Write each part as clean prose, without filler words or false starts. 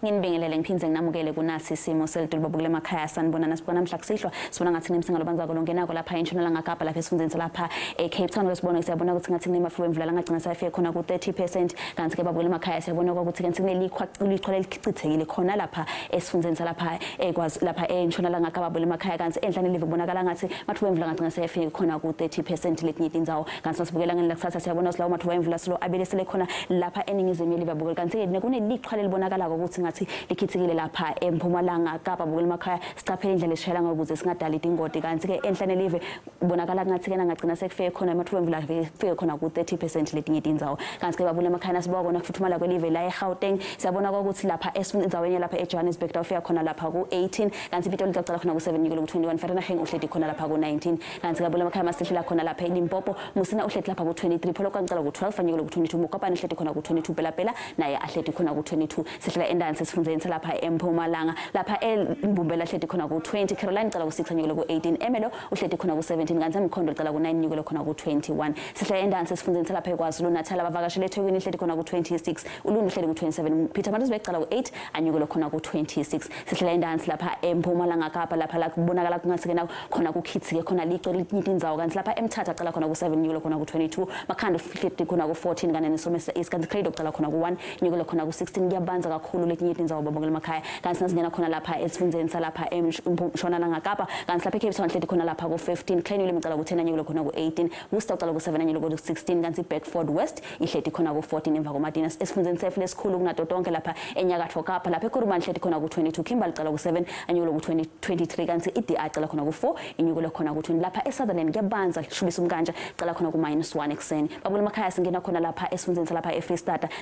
Nginibingelele ngiphindze nginamukele kunasi isimo selitulu babukele emakhaya. Sanibona, sibona mhla kusihlwa, sibona ngathi kunemsinga lobanzako longenako lapha entshonalanga Kapa, lapha esifundzeni salapha eCape Town. Sibona, siyabona ukuthi ngathi kunemafu emvula langagcina sayafika khona ku-30%. Kanti ke babukele emakhaya, siyabona ukuthi kanti kunelikhwa, lichwa lelichithekile khona lapha esifundzeni salapha ekwazi lapha entshonalanga Kapa, babukele emakhaya. Kanti enhlane live kubonakala ngathi mathuba emvula ngagcina sayafika khona ku-30% letinye tindzawo. Kanti nasibukela ngeni lakusasa, siyabona ukuthi lawo mathuba emvula silo abelesele khona lapha eningizimu yelive, babukele. Kanti-ke kunelichwa lelibonakalako ukuthi ngathi likhithikile lapha empumalanga Kapa, babukele emakhaya. Sicaphele indlela esishayela ngayo ukuze singadali tingoti. Kanti-ke enhlane live kubonakala ngathi-ke nangagcina sekufike khona amathuba emvula, kufike khona ku-30% letinye tindzawo. Kanti-ke babukele emakhaya, nasibuka kona kufuthumala kwelive la eGauteng, siyabona ukuthi lapha endzaweni lapha eJohannesburg tawufika khona lapha ku-18, kanti iPitoli tawucala khona ku-7 nyukele ku-21, Vereeniging uhleti khona lapha ku-19. Kanti babukele emakhaya, masihlela khona lapha eLimpopo, Musina uhleti lapha ku-23, Polokwane cala ku-12 anyukele ku-22, Mokopane uhleti khona ku-22, Bela-Bela naye ahleti khona ku-22. Sihlela endansi esifundzeni salapha eMpumalanga, lapha eMbombela ahleti khona ku-20, Caroline cala ku-6 anyukele ku-18, Ermelo uhleti khona ku-17, kanti eMkhondo cala ku-9 nyukele khona ku-21. Sihlela endansi esifundzeni salapha eKwaZulu Natal, abavakashele eThekwini ihleti khona ku-26, Ulundi uhleli ku-27, Pietermaritzburg cala ku-8 anyukele khona ku-26. Sihlela endansi lapha eMpumalanga Kapa, lapha la kubonakala kungathi-ke khona kukhithike khona lico letinye tindzawo. Kanti lapha eMthatha cala khona ku-7 nyukele khona ku-22, Makhanda uhleti khona ku-14, kanye neSomerset East. Kanti Cradock cala khona ku-1 nyukele khona ku-16. Kuyabanza kakhulu letinye tindzawo, babukele emakhaya. Kanti nasingena khona lapha esifundzeni salapha eNtshonalanga Kapa, kanti lapha eCape Town hleti khona lapha ku-15, Clanwilliam cala ku-10 anyukele khona ku-18, Worcester ucala ku-7 anyukele ku-16, kanti Bedford West ihleti khona ku-14 emva komadina. Esifundzeni sefu lesikhulu kunato tonke lapha enyakatfo Kapa, lapha eKuruman hleti khona ku-22, Kimberley cala ku-7 anyukele ku-23, kanti i-DA cala khona ku-4 inyukele khona ku-20. Lapha eSutherland kuyabanza, shubisa umkanja cala khona ku--1 ekuseni. Babukele emakhaya, singena khona lapha esifundzeni salapha eFree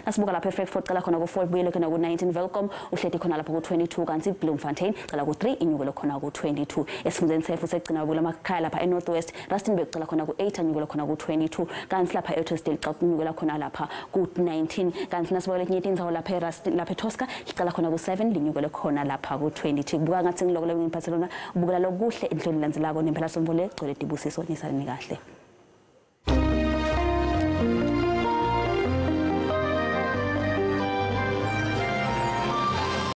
Nasibuka lapha eFrankfurt cala khona ku-4 buyele khona ku-19, Welkom uhleti khona lapha ku-22, kanti Bloemfontein cala ku-3 inyukele khona ku-22. Esifundzeni sefu sekugcina, babukele emakhaya, lapha eNorth West, Rustenburg cala khona ku-8 anyukele khona ku-22, kanti lapha eOttersdale ca kunyukela khona lapha ku-19. Kanti nasibuka letinye tindzawo lapha lapha eTosca licala khona ku-7 linyukele khona lapha ku-22. Kubuka ngathi ngiloko lengiphathe lona. Bukela lokuhle enhloni landzelako nempela somvo legcwele tibusiso. Nisaleni kahle.